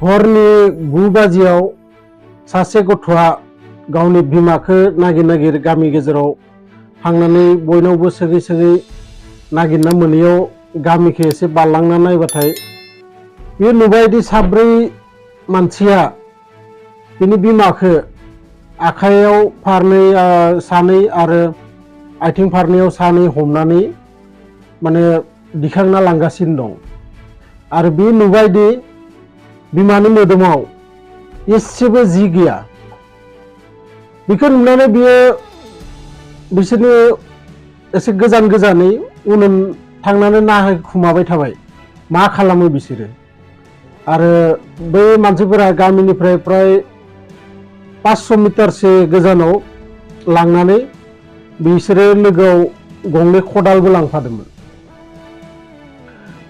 हरनि 9 बाजियाव सासे गथ'आ गावनि बिमाखौ नागिर नागिर गामि गेजेराव थांनानै बयनावबो सोङै सोङै नागिरना मोनैयाव गामिखौ एसे बारलांना नायबाथाय बे नुबायदि साब्रै मानसिया बिनि बिमाखौ आखायाव फारनै सानै आरो आथिं फारनैयाव सानै हमनानै माने दिखांना लांगासिनो दं आरो बे नुबायदि बिमानि मोदोमाव एसेबो जि गैया। बेखौ नुनानै बियो बिसोरनि एसे गोजान गोजानै उन थांनानै नायखुमाबाय थाबाय मा खालामो बिसोरो। आरो बै मानसिफोरा गामिनिफ्राय प्राय 500 मिटारसो गोजानाव लांनानै बिसोरो लोगोआव गंनै खदालबो लांफादोंमोन।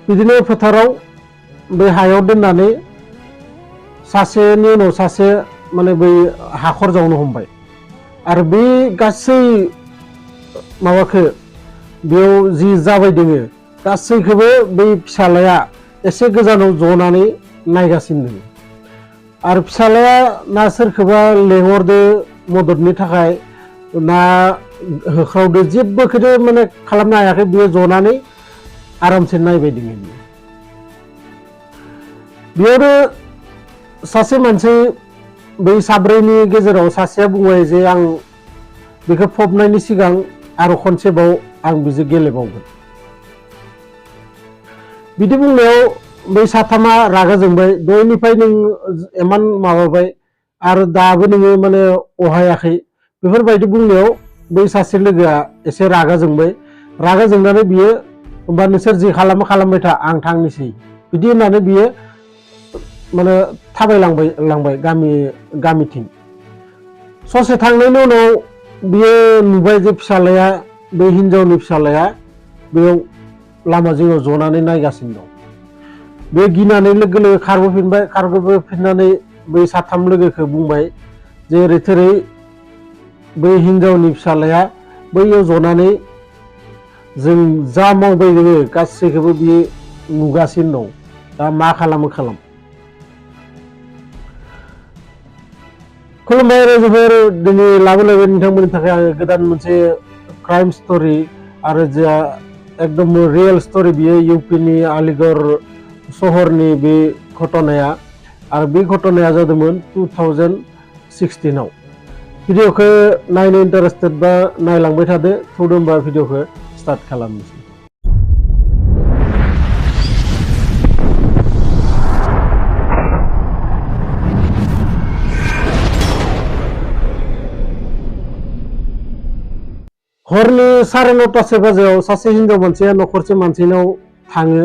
बिदिनो फोथाराव बे हायाव दोननानै सासेनि उनाव सासे माने बै हाखर जावनो हमबाय आरो बे गासै माबाखौ बेयाव जि जाबाय दोङो गासैखौबो बै फिसालाया एसे गोजानाव जनानै नायगासिनो दङ आरो फिसालाया ना सोरखौबा लेंहरदो मददनि थाखाय ना होख्रावदो जेबोखौनो माने खालामनो हायाखै। बेयो जनानै आरामसे नायबाय दङ। बेयावनो सासे मानसि बै साब्रैनि गेजेराव सासेया बुंबाय जे आं बेखौ फबनायनि सिगां आरो खनसेबाव आं बिजों गेलेबावगोन। बिदि बुंनायाव बै साथामा रागा जोंबाय, दयनिफ्राय नों इमान माबाबाय आरो दाबो नोङो माने अहायाखै बेफोरबायदि बुंनायाव बै सासे लोगोआ एसे रागा जोंबाय। रागा जोंनानै बियो होमबा नोंसोर जि खालामो खालामबाय था आं थांनोसै बिदि होननानै बियो माने थाबायलांबाय गामिथिं। ससे थांनायनि उनाव बियो नुबाय जे फिसालाया बे हिनजावनि फिसालाया बेयाव लामा जिङाव जनानै नायगासिनो दं। बे गिनानै लोगो लोगो खारबोफिननानै बै साथाम लोगोखौ बुंबाय जे ओरै थोरै बै हिनजावनि फिसालाया बैयाव जनानै जों जा मावबाय दोङो गासैखौबो बियो नुगासिनो दं, दा मा खालामो खालाम। खुलुमबाय रायजोफोर, दिनै लाबोलायबाय नोंथांमोननि थाखाय आङो गोदान मोनसे क्राइम स्ट'रि आरो जा एकदम रियेल स्ट'रि। बियो इउपिनि आलिगड़ सहरनि बे घटनाया आरो बे घटनाया जादोंमोन 2016आव। भिडिअखौ नायनो इन्टारेस्टेड बा नायलांबाय थादो। थौदो होमबा भिडिअखौ स्टार्ट खालामनोसै। हरनि 9:30 बाजियाव सासे हिनजाव मानसिया न'खरसे मानसिनाव थाङो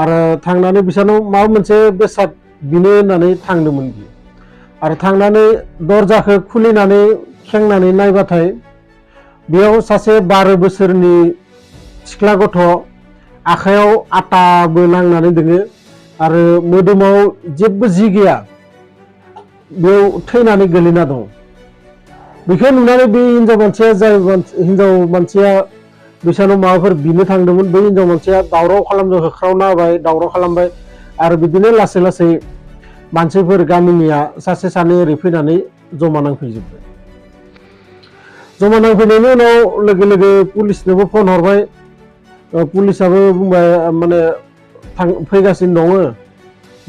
आरो थांनानै बिसोरनाव माबा मोनसे बेसाद बिनो होननानै थांदोंमोन बियो। आरो थांनानै दरजाखौ खुलिनानै खेंनानै नायबाथाय बेयाव सासे 12 बोसोरनि सिख्ला गथ' आखायाव आटाबो नांनानै दोङो आरो मोदोमाव जेबो जि गैया, बेयाव थैनानै गोलैना दं। बेखौ नुनानै बे हिनजाव मानसिया हिनजाव मानसिया बिसोरनाव माबाफोर बिनो थांदोंमोन, बै हिनजाव मानसिया दावराव खालामनो होख्रावना होबाय, दावराव खालामबाय आरो बिदिनो लासै लासै मानसिफोर गामिनिया सासे सानै ओरै फैनानै जमा नांफैजोब्बाय। जमा नांफैनायनि उनाव लोगो लोगो पुलिसनोबो फन हरबाय। पुलिसाबो बुंबाय माने फैगासिनो दङ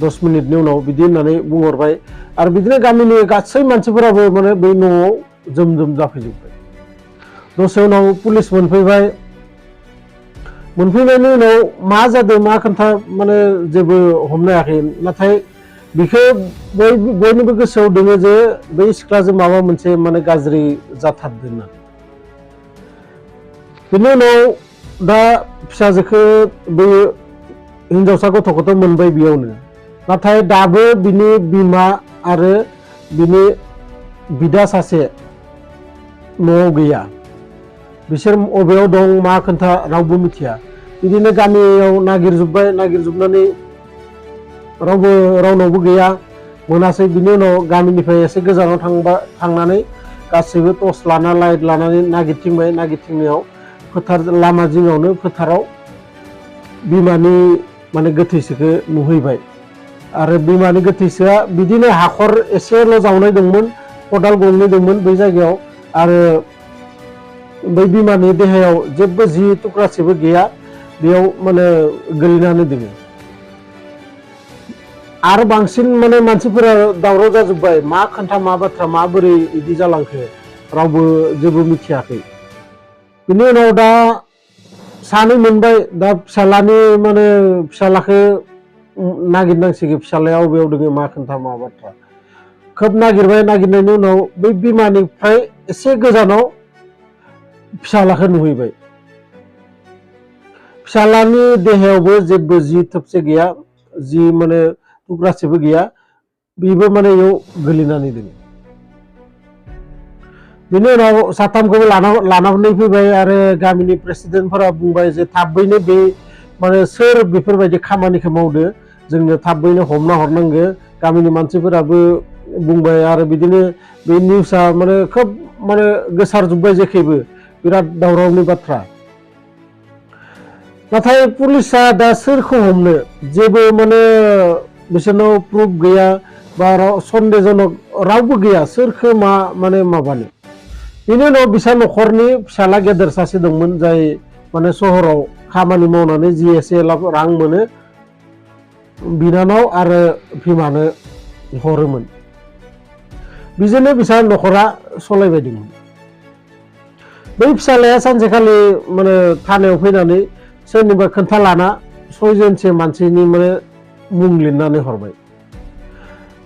10 मिनिटनि उनाव बिदि होननानै बुंहरबाय आरो बिदिनो गामिनि गासै मानसिफोराबो माने बै न'आव जोम जाफैजोब्बाय। दसे उनाव पुलिस मोनफैबाय। मोनफैनायनि उनाव मा जादों मा खोन्था माने जेबो हमनो हायाखै, नाथाय बेखौ बयनिबो गोसोआव दङ जे बै सिख्लाजों माबा मोनसे माने गाज्रि जाथारदों होननानै। बिनि उनाव दा फिसाजोखौ बै हिनजावसा गथ'खौथ' मोनबाय बेयावनो, नाथाय दाबो बिनि बिमा आरो बिनि बिदा सासे न'आव गैया। बिसोर अबेयाव दं मा खोन्था रावबो मिथिया। बिदिनो गामियाव नागिरजोबनानै रावनावबो गैया, मोनासै। बिनि उनाव गामिनिफ्राय एसे गोजानाव थांनानै गासैबो टर्च लाना लाइट लानानै नागिरथिंबाय। नागिरथिंनायाव फोथार लामा जिङावनो फोथाराव बिमानि माने गोथैसोखौ नुहैबाय। आरो बिमानि गोथैसोआ बिदिनो हाखर एसेल' जावनाय दंमोन, खदाल गंनै दंमोन बै जायगायाव, आरो बै बिमानि देहायाव जेबो जि थुख्रासेबो गैया, बेयाव माने गोलैनानै दङ। आरो बांसिन माने मानसिफोरा दावराव जाजोब्बाय, मा खोन्था मा बाथ्रा माबोरै बिदि जालांखो, रावबो जेबो मिथियाखै। बिनि उनाव दा सानै मोनबाय, दा फिसालानि माने फिसालाखौ नागिरनांसिगोन, फिसालाया अबेयाव दङ, मा खोन्था मा बाथ्रा। खोब नागिरबाय, नागिरनायनि उनाव बै बिमानिफ्राय एसे गोजानाव फिसालाखौ नुहैबाय। फिसालानि देहायावबो जेबो जि थोबसे गैया, जि माने थुख्रासेबो गैया, बेबो माने बेयाव गोलैनानै दङ। बिनि उनाव साथामखौबो लानानै फैबाय, आरो गामिनि प्रेसिडेन्टफोरा बुंबाय जे थाबैनो बे माने सोर बेफोरबायदि खामानिखौ मावदो, जोंनो थाबैनो हमना हरनांगो। गामिनि मानसिफोराबो बुंबाय, आरो बिदिनो बे निउसआ माने खोब माने गोसारजोब्बाय जेखैबो, बिराद दावरावनि बाथ्रा। नाथाय पुलिसा दा सोरखौ हमनो, जेबो माने बिसोरनाव प्रुफ गैया, बा सन्देहजनक रावबो गैया, सोरखौ माने माबानो। बिनि उनाव बिसा न'खरनि फिसाला गेदेर सासे दंमोन, जाय माने सहराव खामानि मावनानै जि एसे रां मोनो, बिनानाव आरो बिमानो हरोमोन। बिजोंनो बिसा न'खरा सलायबाय दंमोन। बै फिसालाया सानसेखालि माने थानायाव फैनानै सोरनिबा खोन्था लाना 6 जनसो मानसिनि माने मुं लिरनानै हरबाय।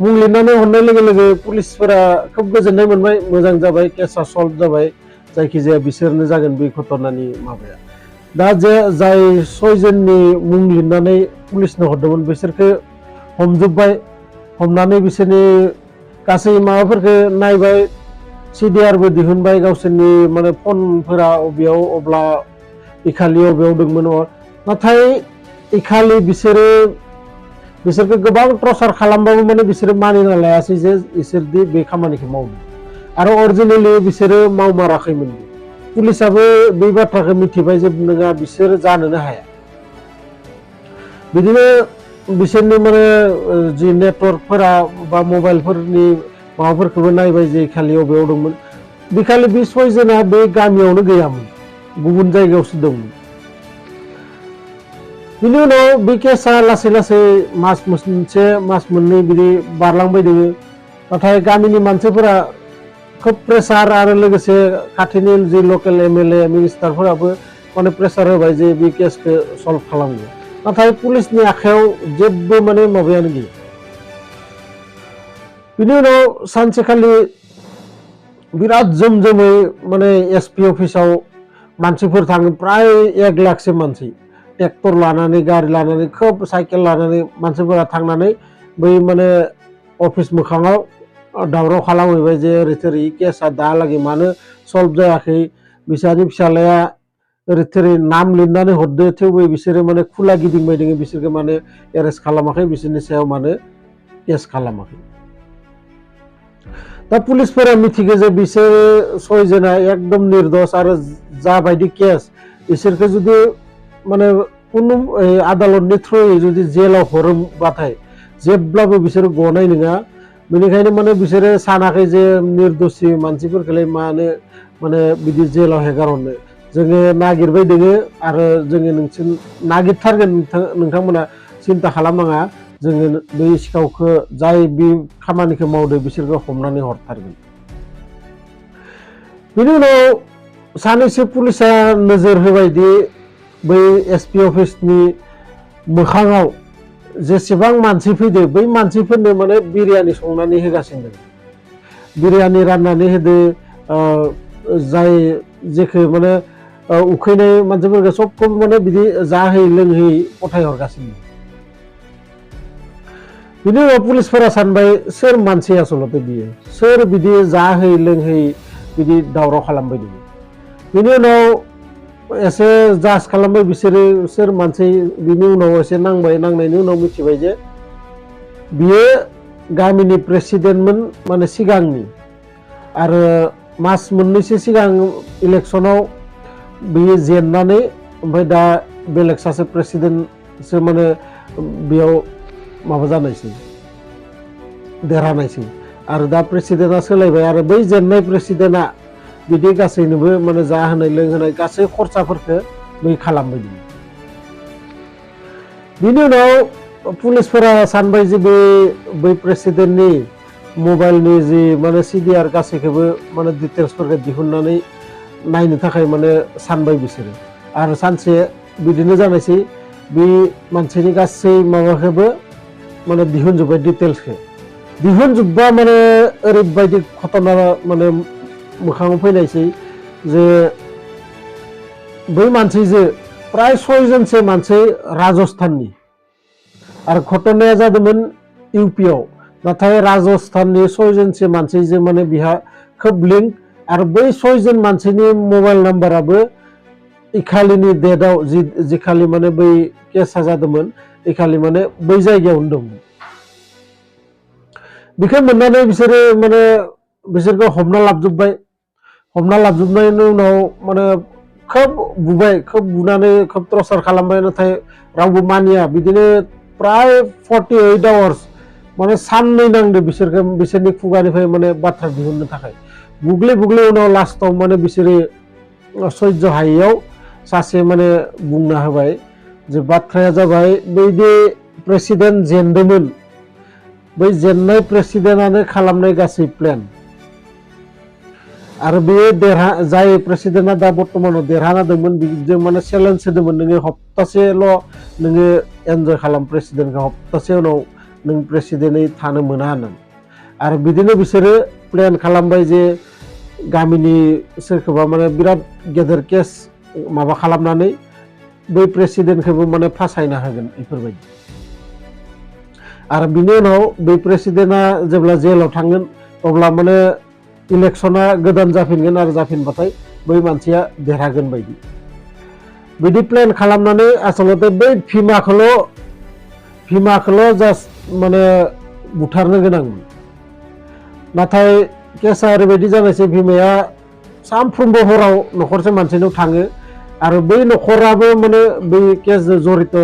मुं लिरनानै हरनाय लोगो लोगो पुलिसफोरा खोब गोजोननाय मोनबाय, मोजां जाबाय, केसा सल्भ जाबाय, जायखिजाया बिसोरनो जागोन बे घटनानि माबाया। दा जाय 6 जननि मुं लिरनानै पुलिसनो हरदोंमोन, बिसोरखौ हमजोब्बाय। हमनानै बिसोरनि गासै माबाफोरखौ नायबाय, CDRबो दिहुनबाय, गावसोरनि माने फनफोरा अबेयाव अब्ला इखालि अबेयाव दंमोन। नाथाय इखालि बिसोरखौ गोबां टर्चार खालामबाबो माने बिसोरो मानिना लायासै जे बिसोरदि बे खामानिखौ मावदों, आरो अरिजिनेलि बिसोरो मावमाराखैमोन। पुलिसाबो बे बाथ्राखौ मिथिबाय जे नङा, बिसोर जानोनो हाया। बिदिनो बिसोरनि माने जि नेटवर्कफोरा बा मबाइलफोरनि माबाफोरखौबो नायबाय जे खालि अबेयाव दंमोन। बेखालि बे 6 जना बे गामियावनो गैयामोन, गुबुन जायगायावसो दंमोन। बिनि उनाव बे केसा लासै लासै मास मोनसे मास मोननै बिदि बारलांबाय दङ। नाथाय गामिनि मानसिफोरा खोब प्रेसार, आरो लोगोसे खाथिनि जि लकेल MLA मिनिस्टारफोराबो माने प्रेसार होबाय जे बे केसखौ सल्भ खालामनो। नाथाय पुलिसनि आखायाव जेबो माने माबायानो गैया। बिनि उनाव सानसेखालि बिराद जोमै माने SP अफिसाव मानसिफोर थाङो, प्राय 1 लाखसो मानसि, ट्रेक्टर लानानै, गारि लानानै, खोब साइकेल लानानै मानसिफोरा थांनानै बै माने अफिस मोखाङाव दावराव खालामहैबाय जे ओरै थोरै केसा दाहालागै मानो सल्भ जायाखै, बिसानि फिसालाया ओरै थोरै नाम लिरनानै हरदो, थेवबो बिसोरो माने खुला गिदिंबाय दङ, बिसोरखौ माने एरेस्ट खालामाखै, बिसोरनि सायाव मानो केस खालामाखै। दा पुलिसफोरा मिथिगौ जे बिसोर 6 जना एकदम निर्दोष, आरो जाबायदि केस बिसोरखौ जुदि माने कुनु आदालतनि थ्रुयै जुदि जेलाव हरोबाथाय जेब्लाबो बिसोर गनाय नङा। बेनिखायनो माने बिसोरो सानाखै जे निर्दोषि मानसिफोरखौलाय मानो माने बिदि जेलाव हेगारहरनो। जोङो नागिरबाय दोङो, आरो जोङो नोंसोर नागिरथारगोन, नोंथांमोना सिन्था खालामनाङा, जोङो बै सिखावखौ, जाय बे खामानिखौ मावदो, बिसोरखौ हमनानै हरथारगोन। बिनि उनाव सानैसो पुलिसा नोजोर होबायदि बै SP अफिसनि मोखाङाव जेसेबां मानसि फैदो, बै मानसिफोरनो माने बिरियानि संनानै होगासिनो दं, बिरियानि राननानै होदो, जाय जेखौ माने उखैनाय मानसिफोरखौ सबखौबो माने बिदि जाहोयै लोंहोयै पठायहरगासिनो। बिनि उनाव पुलिसफोरा सानबाय, सोर मानसि आसलते बियो, सोर बिदि जाहोयै लोंहोयै बिदि दावराव खालामबाय दङ। बिनि उनाव एसे जाज खालामबाय बिसोरो सोर मानसि। बिनि उनाव एसे नांबाय, नांनायनि उनाव मिथिबाय जे बियो गामिनि प्रेसिडेन्टमोन, माने सिगांनि, आरो मास मोननैसो सिगां इलेक्सनाव बियो जेननानै, ओमफ्राय दा बेलेग सासे प्रेसिडेन्टसो माने बेयाव माबा जानायसै देरहानायसै आरो दा प्रेसिडेन्टआ सोलायबाय आरो बै जेननाय प्रेसिडेन्टआ बिदि गासैनोबो माने जाहोनाय लोंहोनाय गासै खरसाफोरखौ बै खालामबाय बिनि उनाव पुलिसफोरा सानबाय जे बै प्रेसिडेन्टनि मबाइलनि जि माने सिडिआर गासैखौबो माने डिटेल्सफोरखौ दिहुननानै नायनो थाखाय माने सानबाय बिसोरो आरो सानसे बिदिनो जानायसै बे मानसिनि गासै माबाखौबो माने दिहुनजोब्बाय डिटेल्सखौ दिहुनजोब्बा माने ओरैबायदि घटना माने मोखाङाव फैनायसै जे बै मानसिजों प्राय 6 जनसो मानसि राजस्थाननि आरो घटनाया जादोंमोन इउपिआव नाथाय राजस्थाननि 6 जनसो मानसिजों माने बिहा खोब लिंक आरो बै 6 जन मानसिनि मबाइल नाम्बाराबो इखालिनि डेटआव जिखालि माने बै केसा जादोंमोन इखालि माने बै जायगायावनो दं बेखौ मोननानै बिसोरो माने बिसोरखौ हमना लाबजोबनायनि उनाव माने खोब बुनानै खोब टर्चार खालामबाय नाथाय रावबो मानिया बिदिनो प्राय 48 आवार्स माने साननै नांदो बिसोरनि खुगानिफ्राय माने बाथ्रा दिहुननो थाखाय बुग्ले उनाव लास्टआव माने बिसोरो सह्य हायैयाव सासे माने बुंना होबाय जे बाथ्राया जाबाय बैदि प्रेसिडेन्ट जेनदोंमोन बै जेननाय प्रेसिडेन्टआनो खालामनाय गासै प्लेन आरो बेयो जाय प्रेसिडेन्टआ दा बर्तमानाव देरहाना दंमोन बिजों माने चेलेन्ज होदोंमोन नोङो हप्तासेल' नोङो एन्जय खालाम प्रेसिडेन्टखौ हप्तासे उनाव नों प्रेसिडेन्टै थानो मोना होननानै आरो बिदिनो बिसोरो प्लेन खालामबाय जे गामिनि सोरखौबा माने बिराद गेदेर केस माबा खालामनानै बै प्रेसिडेन्टखौबो माने फासायना होगोन बेफोरबायदि आरो बिनि उनाव बै प्रेसिडेन्टआ जेब्ला जेलाव थांगोन अब्ला माने इलेक्शना गोदान जाफिनगोन आरो जाफिनबाथाय बै मानसिया देरहागोन बायदि बिदि प्लेन खालामनानै आसलते बै भीमाखौल' जास्ट माने बुथारनो गोनांमोन नाथाय केसा ओरैबायदि जानायसै भीमाया सानफ्रोमबो हराव न'खरसे मानसिनाव थाङो आरो बै न'खराबो माने बै केसजों जड़ित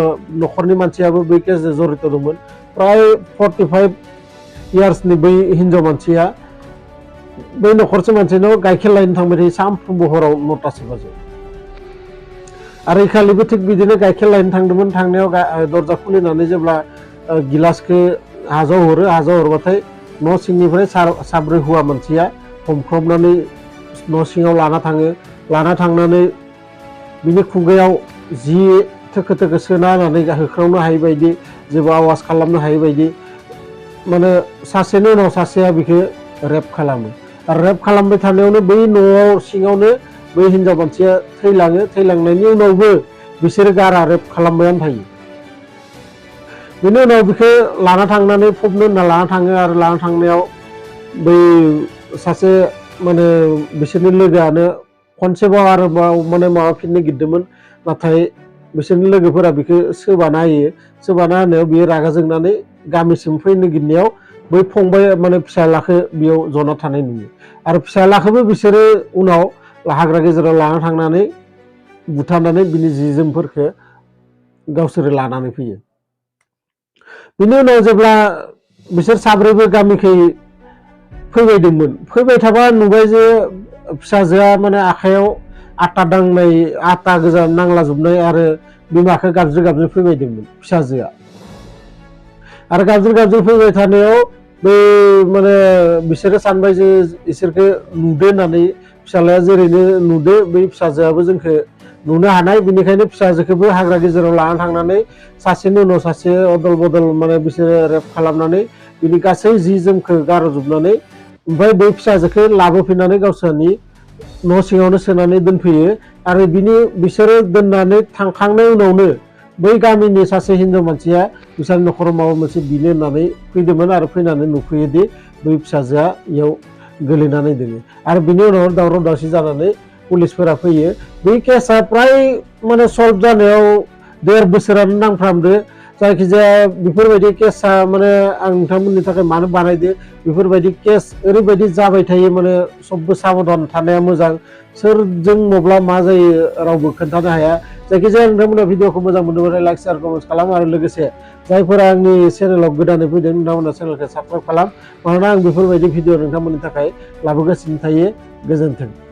न'खरनि मानसियाबो बै केसजों जड़ित दंमोन प्राय 45 इयार्सनि बै हिन्जाव मानसिया बै न'खरसे मानसिनाव गाइखेर लायनो थांबाय थायो सानफ्रोमबो हराव 9टासो बाजो आरो इखालिबो थिग बिदिनो गाइखेर लायनो थांदोंमोन थांनायाव दरजा खुलिनानै जेब्ला गिलासखौ हाजावहरबाथाय न' सिंनिफ्राय साब्रै हौवा मानसिया हमख्रबनानै न' सिङाव लाना थांनानै बिनि खुगायाव जि थोखो सोना होनानै होख्रावनो हायै बायदि जेबो आवाज खालामनो हायै बायदि माने सासेनि उनाव सासेया बेखौ रेप खालामो आरो रेप खालामबाय थानायावनो बै न'आव सिङावनो बै हिन्जाव मानसिया थैलांनायनि उनावबो बिसोरो गारा रेप खालामबायानो थायो बेनि उनाव बेखौ लाना थांनानै फबनो होनना लाना थाङो आरो लाना थांनायाव बै सासे माने बिसोरनि लोगोआनो खनसेबाव आरोबाव माने माबाफिननो गिरदोंमोन नाथाय बिसोरनि लोगोफोरा बेखौ सोबाना होनायाव बियो रागा जोंनानै गामिसिम फैनो गिरनायाव बै फंबाय माने फिसालाखौ बेयाव जना थानाय नुयो आरो फिसालाखौबो बिसोरो उनाव हाग्रा गेजेराव लाना थांनानै बुथारनानै बिनि जि जोमफोरखौ गावसोरो लानानै फैयो बिनि उनाव जेब्ला बिसोर साब्रैबो गामिखै फैबायदोंमोन फैबाय थाबा नुबाय जे फिसाजोआ माने आखायाव आटा गोजा नांलाजोबनाय आरो बिमाखौ गाबज्रि फैबायदोंमोन फिसाजोआ आरो गाबज्रि फैबाय थानायाव बै माने बिसोरो सानबाय जे इसोरखौ नुदो होननानै फिसालाया जेरैनो नुदो बै फिसाजोआबो जोंखौ नुनो हानाय बिनिखायनो फिसाजोखौबो हाग्रा गेजेराव लाना थांनानै सासेनि उनाव सासे अदल बदल माने बिसोरो रेप खालामनानै बिनि गासै जि जोमखौ गारजोबनानै ओमफ्राय बै फिसाजोखौ लाबोफिननानै गावसोरनि न' सिङावनो सोनानै दोनफैयो आरो बिसोरो दोननानै थांखांनाय उनावनो बै गामिनि सासे हिन्जाव मानसिया बिसोरनि न'खराव माबा मोनसे बिनो होननानै फैदोंमोन आरो फैनानै नुफैयोदि बै फिसाजोआ इयाव गोलैनानै दोङो आरो बिनि उनाव दावराव दावसि जानानै पुलिसफोरा फैयो बै केसा प्राय माने सल्भ जानायाव 1.5 बोसोरानो नांफ्रामदो जायखिजाया बेफोरबायदि केसा माने आं नोंथांमोननि थाखाय मानो बानायदो बेफोरबायदि केस ओरैबायदि जाबाय थायो माने सबबो साबधान थानाया मोजां सोरजों मब्ला मा जायो रावबो खोन्थानो हाया जायखिजाया नोंथांमोना भिडिअखौ मोजां मोनोबाथाय लाइक शेयार कमेन्ट खालाम आरो लोगोसे जायफोरा आंनि चेनेलाव गोदानै फैदों नोंथांमोना चेनेलखौ साबस्क्राइब खालाम मानोना आं बेफोरबायदि भिडिअ नोंथांमोननि थाखाय लाबोगासिनो थायो गोजोन्थों।